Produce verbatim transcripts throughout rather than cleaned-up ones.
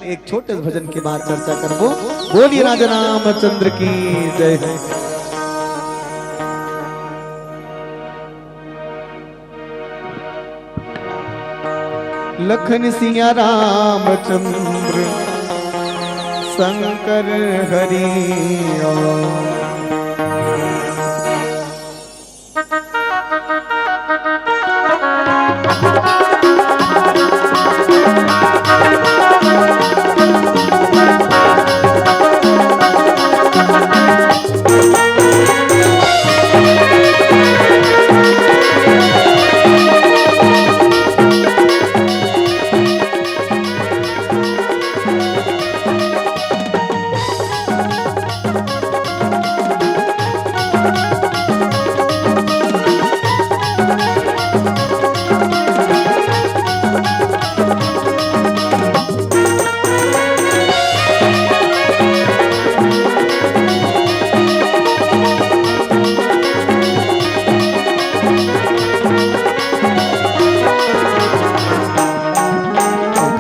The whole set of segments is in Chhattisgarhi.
एक छोटे से भजन के बाद चर्चा करबो। बोलिए राजा रामचंद्र की जय। लखन सिया रामचंद्र शंकर हरि।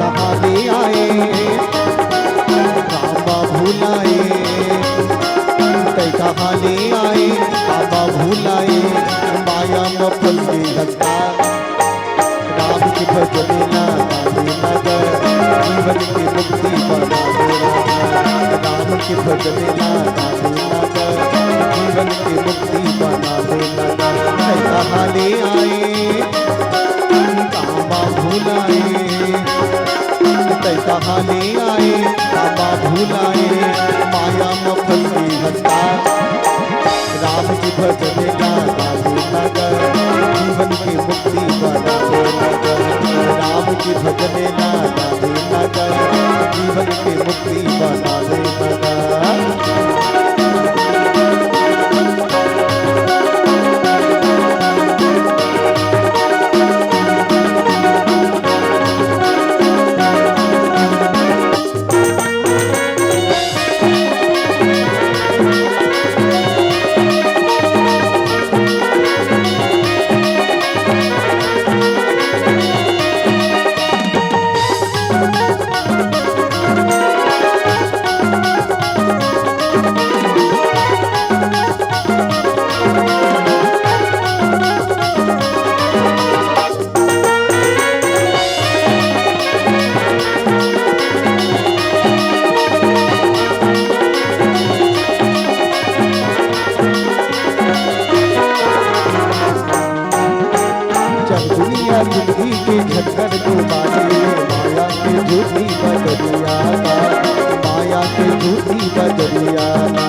कहाँ ले आए रामा भुलाए, तै कहाँ ले आए रामा भुलाए, माया म फंस गे हस का। राम के भजन ला नामे नगर, जीवन के मुक्ति बना दे रामा। राम के भजन ला नामे नगर, जीवन के मुक्ति बना दे नगर। तै कहाँ ले आए रामा भुलाए, तै कहाँ ले आए रामा भुलाए, माया म फंस गे हस का। राम के भजन ला नामे नगर, जीवन के मुक्ति बना दे नगर। राम के भजन ला नामे नगर, जीवन के मुक्ति बना दे नगर। चल दुनिया जिंदगी के झक्कड़ को बांधे, माया के झूठी बजरिया ना, माया के झूठी बजरिया ना।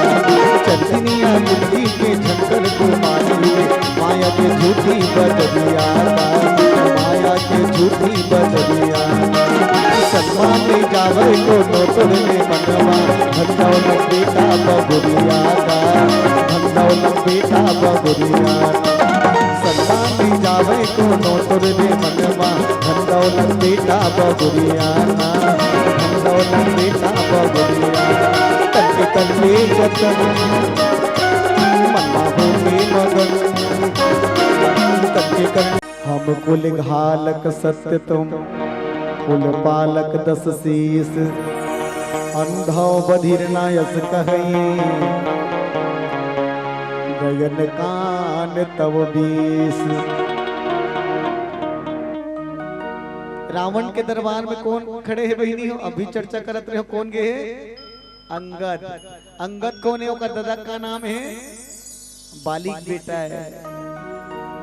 चल दुनिया जिंदगी के झक्कड़ को बांधे, माया के झूठी बजरिया ना, माया के झूठी बजरिया ना। सलमान ले जावे कोनो तोर ले मनवा, धन दौलत बेटा बबुरिया ना, धन दौलत बेटा बबुरिया ना। सलमान ले जावे कोनो तोर ले मनवा, धन दौलत बेटा बबुरिया ना, धन दौलत बेटा बबुरिया। तन के तन ले जतन, मन्ना हो के मगन। तन के तन हम कुल घालक सत्य तुम, कुल पालक दस शीश। अंधौ बधिर ना अस कहई, गयन कान तव बीस। रावण के दरबार में कौन खड़े हे बहिनी हो? अभी चर्चा करत रहे हो, कौन गे हे? अंगद। अंगद कौन हे? ओकर दादा का नाम हे? बाली के बेटा हे।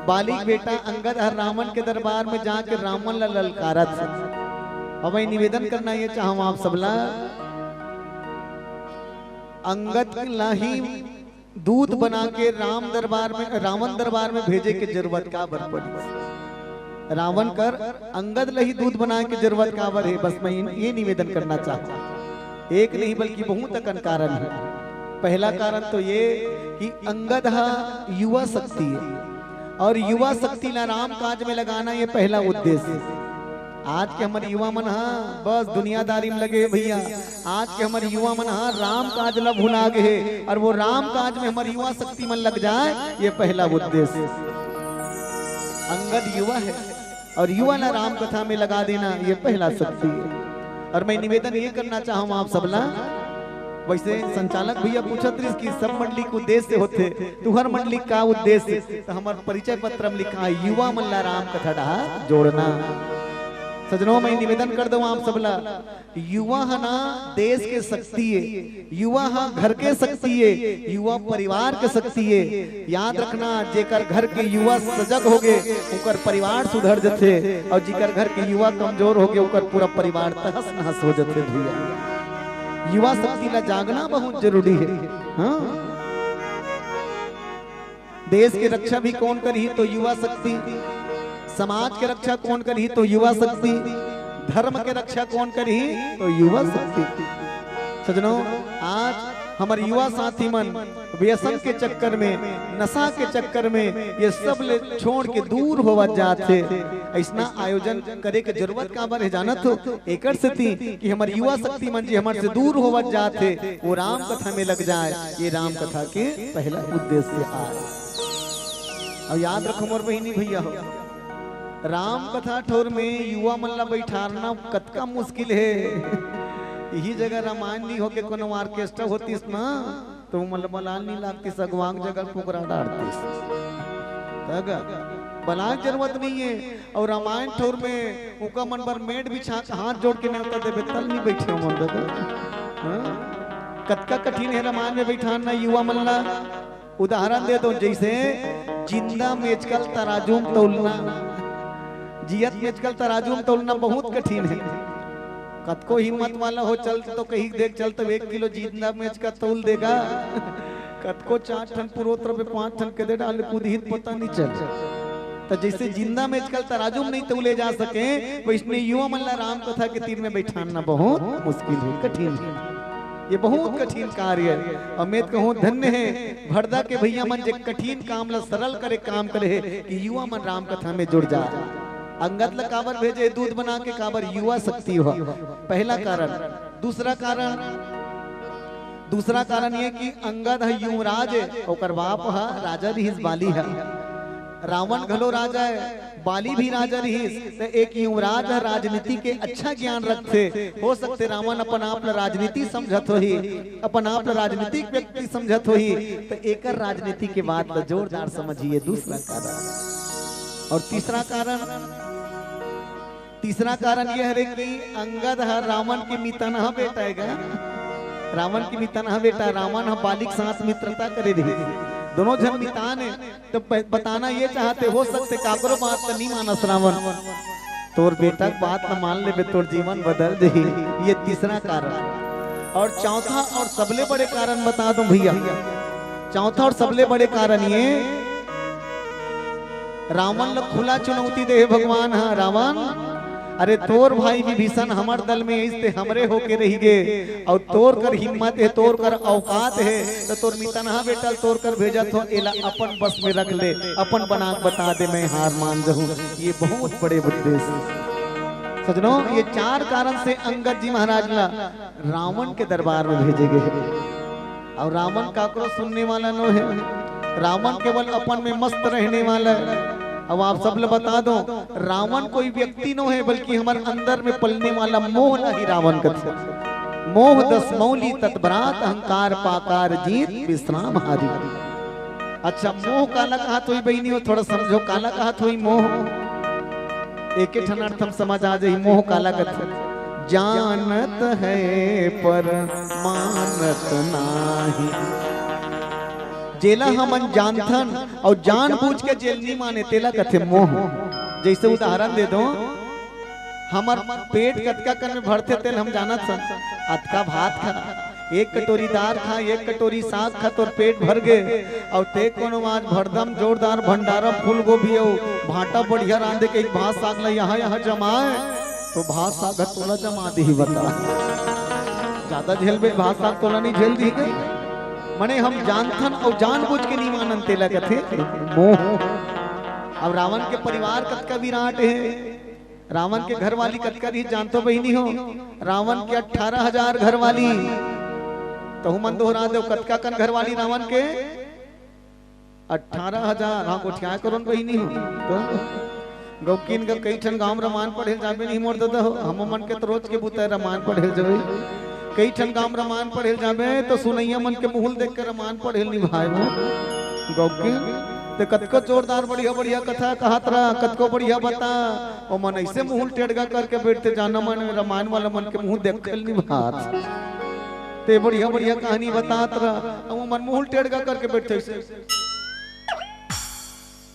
बाली के बेटा अंगद हर रावण के दरबार में जाके रावण ला ललकारत हे। अब मैं निवेदन करना ये चाहूँ आप सबला, अंगद ला ही दूत बना के राम दरबार में, रावण दरबार में भेजे के जरूरत काबर पड़ी? रावण कर अंगद ला ही दूत बनाए के जरूरत काबर हे? बस मैं इन-, ये निवेदन करना चाहता हूँ। एक नहीं बल्कि बहुत अकन कारण हे। पहला कारण तो ये कि अंगद हा युवा शक्ति हे और युवा शक्ति ला राम काज में लगाना ये पहला उद्देश्य हे। आज के हमर युवा मन हा बस दुनियादारी में लगे हे भैया। आज के हमर युवा मन हा राम काज ला भुला गे हे और वो राम काज में हमर युवा शक्ति मन लग जाए, ये पहला उद्देश्य। अंगद युवा हे, और युवा ला राम कथा में लगा देना, ये पहला शक्ति है। और मैं निवेदन ये करना चाहूँ आप सबला, वैसे संचालक भैया पूछत रहिस कि सब मंडली के उद्देश्य होथे, तुहर मंडली का उद्देश्य, तो हमर परिचय पत्र में लिखा है, युवा मन ला राम कथा डहा जोड़ना। सजनो, मैं निवेदन कर दूं आप सबला, युवा ह ना देश के शक्ति है, युवा ह घर के शक्ति है, युवा परिवार के शक्ति है। याद रखना, जेकर घर के युवा सजग होगे, ओकर परिवार सुधर जथे, और जेकर घर के युवा कमजोर होगे, ओकर पूरा परिवार तहस नहस हो जथे भैया। युवा शक्ति ला जागना बहुत जरूरी है। हाँ, देश के रक्षा भी कौन करही तो युवा शक्ति, समाज के रक्षा कौन करही तो युवा शक्ति, धर्म के रक्षा कौन करही तो युवा शक्ति। सजनों, आज हमर युवा साथी मन व्यसन के चक्कर में, नशा के चक्कर में ये सब ले छोड़ के दूर होवत जात हे। ऐसना आयोजन करे के जरूरत काबर हे जानत हो? एकर सेती कि हमर युवा शक्ति मन जे हमर से दूर होवत जात हे, वो राम कथा में लग जाए। ये राम कथा के पहला उद्देश्य आय। और याद रखो मोर बहिनी भैया हो, राम कथा ठौर में युवा मन ला बैठारना कतका मुश्किल हे। यही जगह रामायण नहीं होके कोनो ऑर्केस्ट्रा होतीस ना, तो मतलब बलाल नहीं लागतीस, अगवांग जगह कुकरा डारतीस। तग बलाल जरूरत नहीं है। और रामायण ठौर में उका मन बर मेट बिछा के हाथ जोड़ के नेवता देबे, तल नहीं बैठे मन दादा। हाँ? कतका कठिन है रामायण में बैठारना युवा मन ला। उदाहरण दे दो, जैसे जिंदा मेचकल तराजू में तौलना, जियत मेचकल तराजू में तौलना बहुत कठिन है। कतको हिम्मत वाला हो, चल तो कहीं देख, चल तो एक किलो जिंदा मेचका तौल देगा। कतको चार ठन पुरोत रहे, पांच ठन के दे डाले, कूदही त पता नहीं चले। तो जैसे जिंदा मेचकल तराजू में नहीं तौले जा सके, वैसने युवा मन ला राम कथा के तीर में बैठारना बहुत मुश्किल है, कठिन है। ये बहुत कठिन कार्य है। और मैं कहूँ धन्य है भरदा के भैया मन जे कठिन काम ला सरल करे काम करे है कि युवा मन राम कथा में जुड़ जा। अंगद ला काबर भेजे दूत बना के, काबर युवा शक्ति हो, पहला कारण। दूसरा कारण, दूसरा कारण ये कि अंगद ह युवराज है, ओकर बाप ह राजा रिहिस, बाली ह। रावण घलो राजा है, बाली भी राजा रिहिस। त एक युवराज ह राजनीति के अच्छा ज्ञान रखथे, हो सकथे रावण अपन आप ल राजनीति समझत होही, अपन आप ल राजनीतिक व्यक्ति समझत होही, त एकर राजनीति के बात ल जोरदार समझिए। दूसरा कारण। और तीसरा कारण, तीसरा कारण ये हरे कि अंगद ह रावण के मितनहा बेटा है गा। रावण के मितनहा बेटा, रावण ह बाली के साथ मित्रता करे रहिस, दोनों झन मितान है। तो ब-, बताना ये चाहथे, हो सकथे काकरो बात त नहीं मानस रावण, तोर बेटा के बात ल मान लेबे, तोर जीवन बदल जही। ये तीसरा कारण। और चौथा और सबले बड़े कारण बता दूं भैया, चौथा और सबले बड़े कारण ये, रावण ल खुला चुनौती दे हे भगवान ह, रावण, अरे तोर भाई विभीषण हमर दल में आइस ते हमरे होके रहि गे, अउ तोर कर हिम्मत हे, तोर कर औकात हे, त तोर मितनहा बेटा ल तोर कर भेजत हो, एला अपन बस में रख ले, अपन बना के बता दे, मैं हार मान जहूं। ये बहुत बड़े उद्देश्य। सजनों, ये चार कारण से अंगद जी महाराज ला रावण के दरबार में भेजे गए हे। और रावण काकरो सुनने वाला नो हे, रावण केवल अपन में मस्त रहने वाला है। अब आप सब ल बता दो, रावण कोई व्यक्ति नो हे, बल्कि हमर अंदर में पलने वाला मोह ला ही रावण कथे। मोह दस मौली तत भ्रात, अहंकार पाकार जीत विश्राम हारी। अच्छा, मोह काला कहत होही बहिनी हो, थोड़ा समझो काला कहत होही मोह। एके ठन अर्थ हम समझ आ जाही, मोह काला कथे। जानत है पर मानत नाही, जेला हमन जानथन अउ जानबूझ के जेल नी माने, तेला कथे मोह। जैसे उदाहरण दे दो, हमर पेट कतका कन में भरथे, तेल हम जानत सन। अतका भात खा, एक कटोरी दाल खा, एक कटोरी साग खा, तोर पेट भर गे। अउ ते कोनो आज भरदम जोरदार भंडारा फूलगोभी अउ भांटा बढ़िया रांधे के, भात साग ला यहाँ यहाँ जमाए, तो भात साग ह तोला जमा दिही, बता। ज्यादा झेलबे भात साग तोला नहीं झेल दिही के? मने हम जानथन अउ जानबूझ के नहीं मानन, तेला कथे मोह। अब रावण के परिवार कतका विराट हे, रावण के घरवाली कतका रही जानतो बहिनी हो? रावण के अठारह हजार घरवाली। तहु मन दोहरा दो, कतका कन घरवाली रावण के? अठारह हजार। हाँ, गोठिया करो न बहिनी हो। तो गौकिन ग कई ठन गांव रमायन पढ़े ल जाबे नहीं मोर ददा हो, हम मन के तो रोज के बुता हे रमायन पढ़े ल जाबे। कई ठन गांव रमायन पढ़े ल जाबे तो सुनइया मन के मुंह ल देख के रमायन पढ़े ल नहीं भाए वो। गौकिन ते कतको जोरदार बढ़िया बढ़िया कथा कहत रहा, कतको बढ़िया बता, ओ मन ऐसे मुंह ल टेड़गा करके बैठथे, जाना मन रमायन वाला मन के मुंह देखे ल नहीं भात। ते बढ़िया बढ़िया कहानी बतात रहा, अब ओ मन मुंह ल टेड़गा करके बैठथे ऐसे। त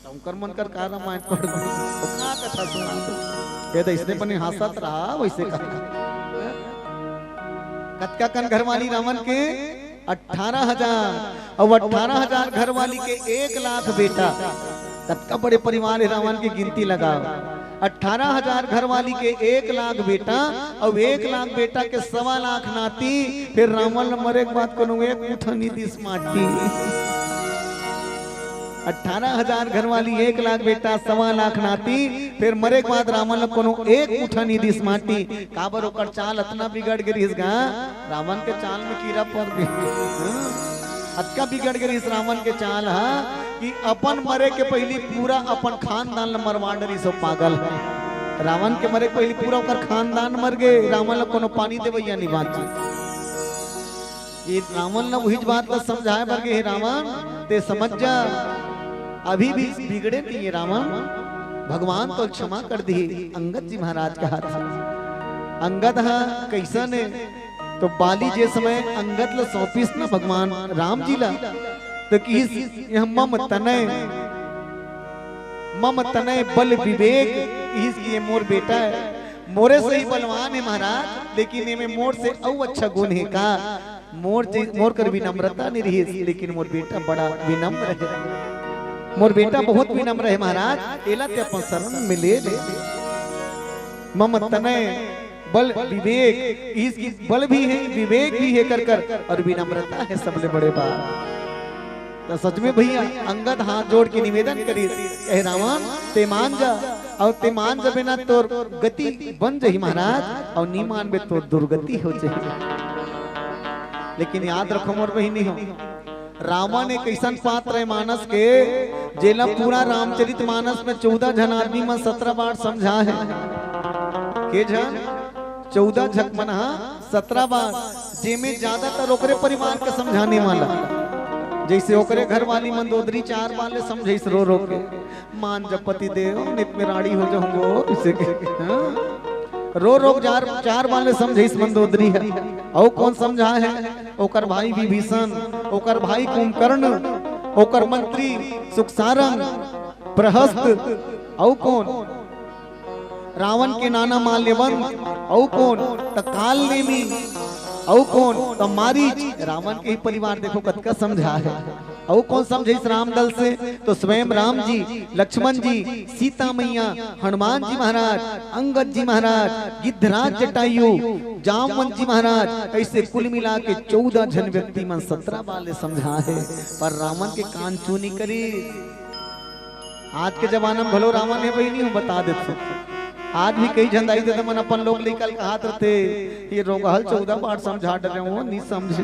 उनकर मन कर का रमायन पढ़ दे, का कथा सुना दे। ये तो इसने बने हंसत रहा, वैसे कहा। कतका कन घरवाली रावण के? अठारह हजार। अउ अठारह हजार घरवाली के एक लाख बेटा। कतका बड़े परिवार हे रावण के, गिनती लगाओ। अठारह हजार घरवाली के एक लाख बेटा, अउ एक लाख बेटा के सवा लाख नाती, फिर रावण ल मरे के बाद कोनो एक मुठा नी दिस माटी। अठारह हजार घरवाली, एक लाख बेटा, सवा लाख नाती, फिर मरे के बाद रावण ल कोनो एक मुठा नी दिस माटी। काबर ओकर चाल अतना बिगड़ गे रिहिस गा, रावण के चाल में कीरा पड़ गे। हाँ? अतका बिगड़ गे रिहिस रावण के चाल ह कि अपन मरे के पहिली पूरा अपन खानदान ल मरवा डरिस ओ पागल ह। रावण के मरे के पहिली पूरा ओकर खानदान मर गे, रावण ल कोनो पानी देवइया नी बांचिस। ये रावण ल उहीच बात ल समझाए बर गे हे, रावण ते समझ जा, अभी भी बिगड़े नहीं हे रावण, भगवान तो क्षमा कर दिही। अंगद जी महाराज कहा था, अंगद ह कैसन हे? तो बाली जे समय अंगद ल सौंपिस न भगवान राम जी ल, तो किहिस, "यह मम तनय, मम तनय बल विवेक," किहिस कि ये मोर बेटा हे, मोरे सही बलवान हे महाराज, लेकिन एमे मोर से अउ अच्छा गुण हे का? मोर जी, मोर कर विनम्रता नहीं रहिस, लेकिन मोर बेटा बड़ा विनम्र हे। मोर बेटा बहुत विनम्र हे महाराज, एला ते अपन शरण में ले ले। मम तनय बल विवेक, इसकी बल भी हे, विवेक भी हे कर कर, अउ विनम्रता हे सबले बड़े बात। त सच में भैया, अंगद हाथ जोड़ के निवेदन करिस, कहे, "रावण, ते मान जा, अउ ते मान जाबे ना, तोर गति बन जाही महाराज, अउ नी मानबे, तोर दुर्गति हो जाही।" लेकिन याद रखो मोर बहिनी हो, रावण एक अइसन पात्र हे मानस के, जेला पूरा रामचरित मानस में चौदह झन आदमी मन सत्रह बार समझा हे। के झन? चौदह झक मन हा सत्रह बार, जेमे ज्यादातर ओकरे परिवार के समझाने वाला। जैसे ओकरे घरवाली मंदोदरी चार बार ले समझाइस रो रो के, "मान जा पति देव, नित में राड़ी हो जाऊंगो," इसे के, हाँ? रो रो चार, चार बार ले समझाइस मंदोदरी हे। अउ कोन समझा हे? ओकर भाई विभीषण, ओकर भाई कुंभकर्ण, ओकर मंत्री सुखसारंग, प्रहस्त, अउ कोन? रावण के नाना माल्यवंत, अउ कोन? त काल नेमी, अउ कोन? त मारीच। रावण के ही परिवार देखो कतका समझा हे। अउ कोन समझाइस राम दल से? तो स्वयं राम जी, लक्ष्मण जी, सीता मैया, हनुमान जी महाराज, अंगद जी महाराज, गिद्धराज जटायु, जामवंत जी महाराज, ऐसे कुल मिला के चौदह झन व्यक्ति मन सत्रह बार ले समझा हे, पर रावण के कान चूनी करी। आज के जमाना में भलो रावण हे बहिनी, हूँ बता देत हूँ। आज भी कई झन दाई ददा मन अपन लोग लइका ल कहत रथे, "ये रोगहा ल चौदह बार समझा डरे हूँ, नी समझे।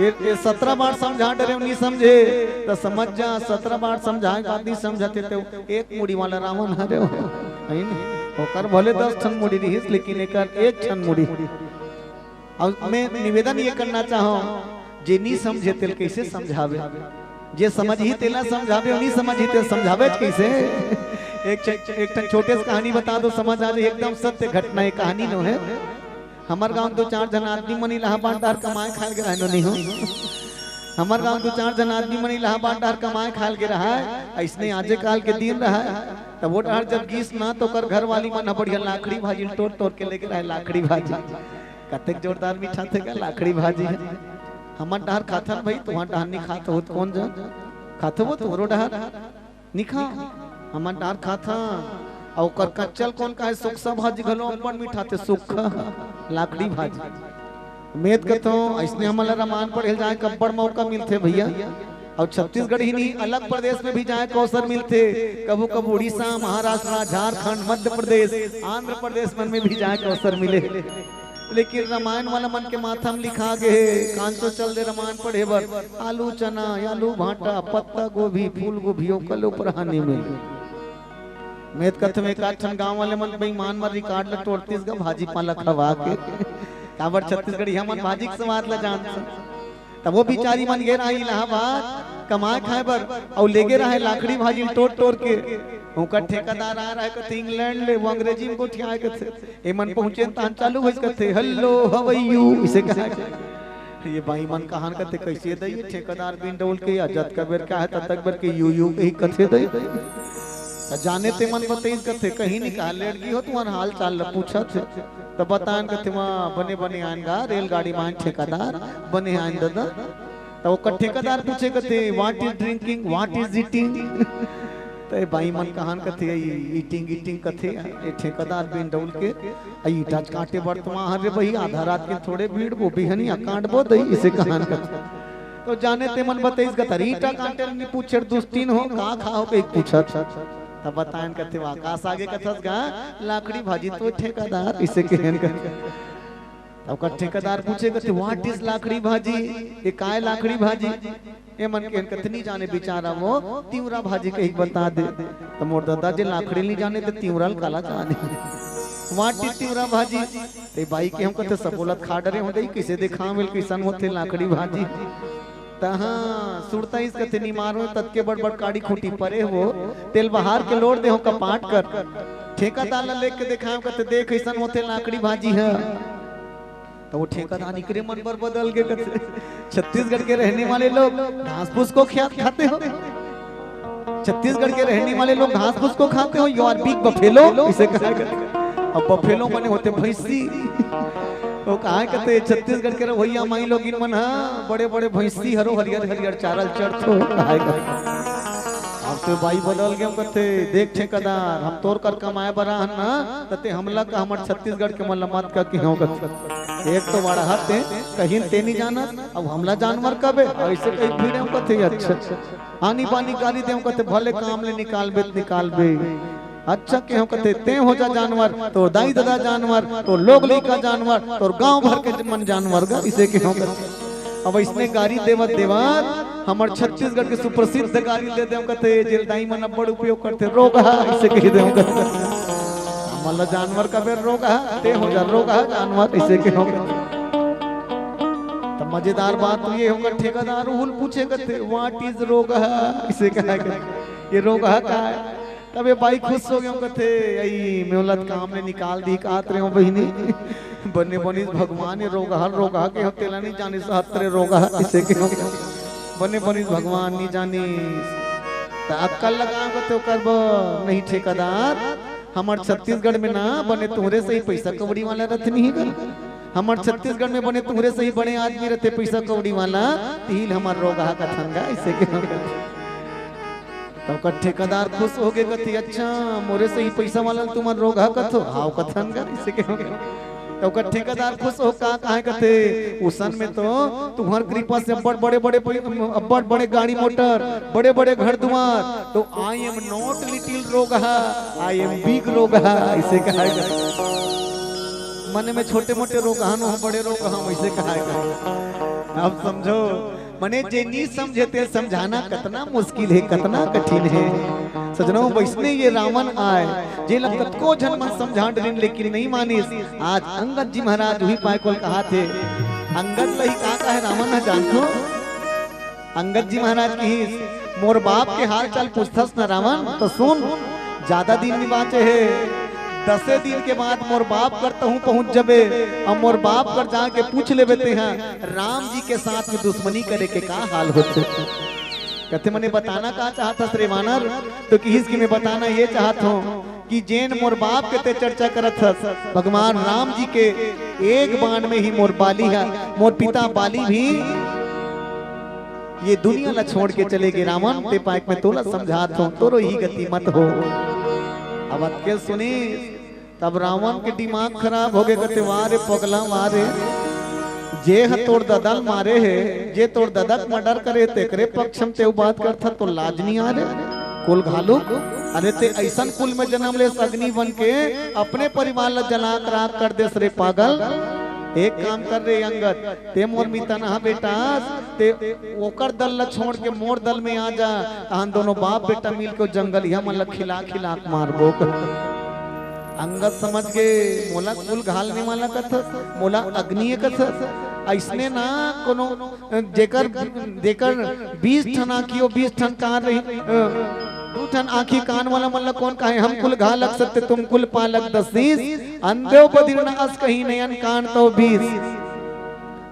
ये, ये सत्रह बार समझा डरे हूँ, नी समझे।" त समझ जा, सत्रह बार समझाए के बाद नी समझत हे, त एक मुड़ी वाला रावण हरे हो, है नी? ओकर भले दस ठन मुड़ी रिहिस, लेकिन एकर एक ठन मुड़ी। अउ मैं निवेदन ये करना चाहूँ, जे नी समझे तेल कैसे समझावे? जे समझही तेला समझावे, अउ नी समझही तेल समझावे कैसे? एक छ-, एक ठन छोटे से कहानी बता दो, समझ आ जाए, एकदम सत्य घटना हे, कहानी नो हे। हमर गांव दो चार झन आदमी मन इलाहाबाद डहर कमाए खाए गे रहय, नो नहीं हो। हमर गांव दो चार झन आदमी मन इलाहाबाद डहर कमाए खाए गे रहय, अइसने आजे काल के दिन रहय, तब वो डहर जब गिस ना, तो ओकर घरवाली मन ह बढ़िया लाखड़ी भाजी ल टोर टोर के लेके रहय, लाखड़ी भाजी। कतेक जोरदार मीठा थे का लाखड़ी भाजी ह। हमर डहर खाथन भाई, तुहर डहर नी खात हो त कोन जन? खाथो वो तुहरो डहर? नी खा। हमर डहर खाथन। अउ ओकर कच्चा ल कोन काहे, सुक्खा भाजी घलो अब्बड़ मीठा थे, सुक्खा, लाखड़ी भाजी। मेद कथों, अइसने हमन ल रामायण पढ़े ल जाए के अब्बड़ मौका मिलथे भैया। अउ छत्तीसगढ़ ही नहीं, अलग प्रदेश में भी जाए के अवसर मिलथे। कभू कभू उड़ीसा, महाराष्ट्र, झारखंड, मध्य प्रदेश, आंध्र प्रदेश मन में भी जाए के अवसर मिले। लेकिन रामायण वाला मन के माथा में लिखा गे हे, कांचो चल दे रामायण पढ़े बर, आलू चना, आलू भांटा, पत्ता गोभी, फूल गोभी, ओकर ले ऊपर हानि मिले। मैं तो कथंव, एकाध ठन गांव वाले मन बेईमान मन रिकॉर्ड ला टोरतिस गा, भाजी पाला खवा के। काबर छत्तीसगढ़िया मन भाजी के स्वाद ला जानथे। तब वो बिचारी मन गे रहा इलाहाबाद कमाए खाए बर, अउ लेगे रहा लाखड़ी भाजी टोर टोर के। ओकर ठेकेदार आ रहा कथे इंग्लैंड ले, वो अंग्रेजी में गोठियाए कथे। एमन पहुंचे तहान चालू होइस कथे, "Hello, how are you?" इसे कहा। ये बाई मन कहान कथे, "कइसे दई ये ठेकेदार बिन डौल के, या जतका बेर के आहे ततक बेर के यू यू कही कथे दई।" त जाने ते मन बतईस कथे, "कहीं नहीं कहा लेट गई हो, तुम्हार हाल चाल ल पूछत हे।" त बतान कथे, "वहाँ बने बने आन गा, रेलगाड़ी मान ठेकेदार बने आन दादा।" त ओकर ठेकेदार पूछे कथे, "What is drinking, what is eating?" त ए बाई मन कहान कथे, "ईटिंग ईटिंग कथे।" ए ठेकेदार बिन डौल के, "अई ईटा काटे बर त माहर रे बही, आधा रात के थोड़े भीड़ वो बिहनिया काटबो दई," इसे कहान कथे। तो जाने ते मन बतईस कथे, "ईटा काटे नहीं पूछे दुस्तीन हो, का खाओ?" कही पूछत। तब बतायन कथे, "वाह, का सागे कथस गा, लाखड़ी भाजी तो ठेकेदार," इसे कहन कथे। तब का ठेकेदार पूछे कथे, "What is लाखड़ी भाजी? ये काय लाखड़ी भाजी?" ए मन के कथनी जाने बिचारा वो तिवरा भाजी कही बता दे। त मोर दादा जे लाखड़ी नहीं जाने त तिवरा ल काला जाने। "What is तिवरा भाजी?" ते बाई के हम कथे, "सब बोलत खा डरे हो दई, किसे देखा मिल किसन होथे लाखड़ी भाजी।" तहाँ सुरता इस कथे निमारो ततके बड़ बड़ काड़ी खूंटी परे हो, तेल बहार के लोड़ दे हो कपाट कर। ठेकेदार ला लेके देखायो कथे, "देख, अइसन होथे लाखड़ी भाजी ह।" तो वो ठेकेदार इकरे मन बर बदल के कथे, "छत्तीसगढ़ के रहने वाले लोग घास फूस को क्या खाते हो? छत्तीसगढ़ के रहने वाले लोग घास फूस को खाते हो? You are big buffalo," इसे कहा कथे। अब बफेलो बने होथे भैंसी। वो कहा कथे, "छत्तीसगढ़ के रवैया माई लोगिन मन ह बड़े बड़े भैंसी हरो हरियर हरियर चारा ल चरथो," कहा कथे। अब तो बाई बदल गे कथे, "देख ठेकेदार, हम तोर कर कमाए बर आहन ना, त ते हमला का हमर छत्तीसगढ़ के मन ल मत का किहो कथे। एक तो वड़हा ते कहिन ते नहीं जानत, अब हमला जानवर कबे, अइसे कही भीड़े कथे। अच्छा, आनी बानी गाली देव कथे, "भले काम ले निकालबे त निकालबे।" अच्छा केहो कथे, "ते हो जा जानवर, तोर दाई ददा जानवर, तोर लोग लइका जानवर, तोर गांव भर के मन जानवर गा," इसे केहो कथे। अब इसने गारी देवत देवत हमर छत्तीसगढ़ के सुप्रसिद्ध गारी दे देव कथे, जेल दाई मन अब्बड़ उपयोग करथे, "रोगहा," इसे कही देव कथे। हमन ला जानवर कबे रोगहा, ते हो जा रोगहा जानवर, इसे केहो कथे। त मजेदार बात तो ये होगा, ठेकेदार उहुल पूछे कथे, "What is रोगहा?" इसे कहा कथे, "ये रोगहा का है?" तब ये बाई खुश हो गयो कथे, "अई, मैं ओला काम ले निकाल दी, कात रहे हो बहिनी। बने बनिस भगवान, ये रोगहा, रोगहा के हो, तेला नहीं जानिस, हत्रे रोगहा, इसे केहो। बने बनिस भगवान, नहीं जानिस। त अक्कल लगाओ कथे ओकर बर, नहीं ठेकेदार, हमर छत्तीसगढ़ में ना बने तुहरे सही पैसा कौड़ी वाला रथे नहीं गा। हमर छत्तीसगढ़ में बने तुहरे सही बड़े आदमी रथे पैसा कौड़ी वाला, तिही ल हमर रोगहा कथन गा, इसे केहो।" तब का ठेकेदार खुश हो गे कथे, "अच्छा, मोरे सही पैसा वाला ल तुमन रोगहा कथो?" "हाव कथन गा," इसे केहो। तब का ठेकेदार खुश हो का कहे कथे, "उसन में तो तुम्हर कृपा से अब्बड़ बड़े बड़े पै-, अब्बड़ बड़े गाड़ी मोटर, बड़े बड़े घर दुआर, तो I am not little रोगहा, I am big रोगहा," इसे कहा कथे। मन में छोटे मोटे रोगहा नो, बड़े रोगहा, वैसे कहा कथे। अब समझो, मने जे नी समझे ते समझाना कतना मुश्किल हे, कतना कठिन हे। सजनो, वैसने ये रावण आय, जेला कतको झन मन समझा डरिन, लेकिन नहीं मानिस। आज अंगद जी महाराज उही पाय कोल कहाथे। अंगद लही का कहे रावण ह जानथो? अंगद जी महाराज कहिस, "मोर बाप के हाल चाल पूछथस न रावण, त सुन, ज्यादा दिन नहीं बाँचे हे। दसे दिन के बाद मोर बाप कर तहूँ पहुँच जबे, अउ मोर बाप कर जाके पूछ लेबे तेहा, राम जी के साथ में दुश्मनी करे के का हाल होथे।" कथे, "मने बताना का चाहत हस रे वानर?" तो किहिस कि मैं बताना ये चाहत हूँ कि जेन मोर बाप के ते चर्चा करत हस, भगवान राम जी के एक बाण में ही मोर बाली ह, मोर पिता बाली भी ये दुनिया ला छोड़ के चले गे रावण, ते पाय के मैं तोला समझात हूँ, तोरो ही गति मत हो। अब अतके सुनी, तब रावण के दिमाग खराब हो गे, कथे, "वाह रे पगला, वाह रे, जे ह तोर ददा ल मारे हे, जे तोर ददा के मर्डर करे, तेकरे पक्ष में तें बात करथा, तोर लाज नहीं आ रे? कुल घालू, अरे ते अइसन कुल में जन्म लेस अग्नि बन के, अपने परिवार ला जला के राख कर देस रे पागल।" एक काम कर रे अंगद, ते मोर मितनहा बेटा अस, ते ओकर दल ला छोड़ के मोर दल में आ जा, तहन दोनों बाप बेटा मिल के ओ जंगलिया मन ला खिला खिला के मारबो। अंगद समझ गे, मोला कुल घाल ने वाला कथस, मोला अग्नि कथस। अइसने ना कोनो जेकर, जेकर बीस ठन आँखी हो, बीस ठन कान रही, अ, दू ठन आँखी कान वाला मन ला कोन कहे, हम कुल घालक सत्य तुम कुल पालक दसीस, अंधो बदिर न अस कही नयन कान तो बीस।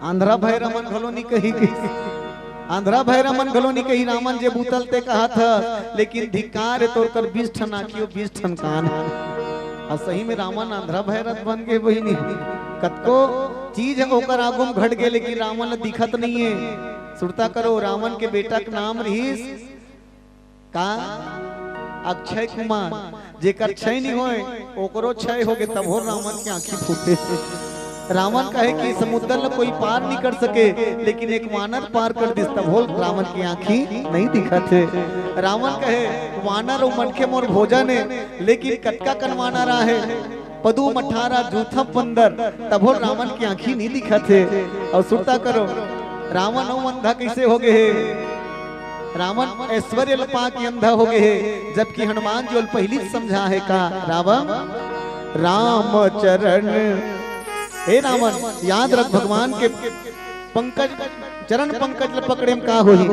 आंधरा भैरा मन घलो नी कही कि, आंधरा भैरा मन घलो नी कही रावण जे बुतल ते कहा था, लेकिन धिक्कार हे तोर कर बीस ठन आँखी हो, बीस ठन कान। आ सही में रावण आंधरा भैरा बन गे बहिनी। कतको चीज हे ओकर आगू में घट गे, लेकिन रावण ला दिखत नहीं है। सुरता करो, रावण के बेटा के नाम रहीस का? अक्षय कुमार। जेकर क्षय नहीं होय, ओकरो क्षय हो गे, तभो रावण के आँखी फूटे। रावण कहे कि समुद्र ला कोई पार नहीं कर सके, लेकिन एक वानर पार कर दिस, तभो रावण के आँखी नहीं दिखत हे। रावण कहे, वानर अउ मनखे मोर भोजन हे, लेकिन कतका कन वानर आहे, पदुम अठारह जूथम बंदर, तभो रावण के आँखी नहीं दिखत हे। अउ सुरता करो, रावण अउ अंधा कइसे हो गे हे? रावण ऐश्वर्य ल पा के अंधा हो गे हे, जबकि हनुमान जी ओला पहिली समझा हे का? रावण, राम चरण, हे रावण, याद रख भगवान के पंकज, चरण पंकज ल पकड़े म का होही?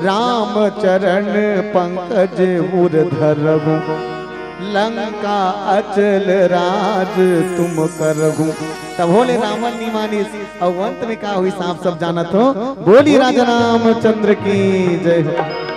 राम चरण पंकज उर धरबू, लंका अचल राज तुम करबू। तभो ले रावण नी मानिस, अउ अंत में का होइस आप सब जानत हो। बोली राजा रामचंद्र की जय हो।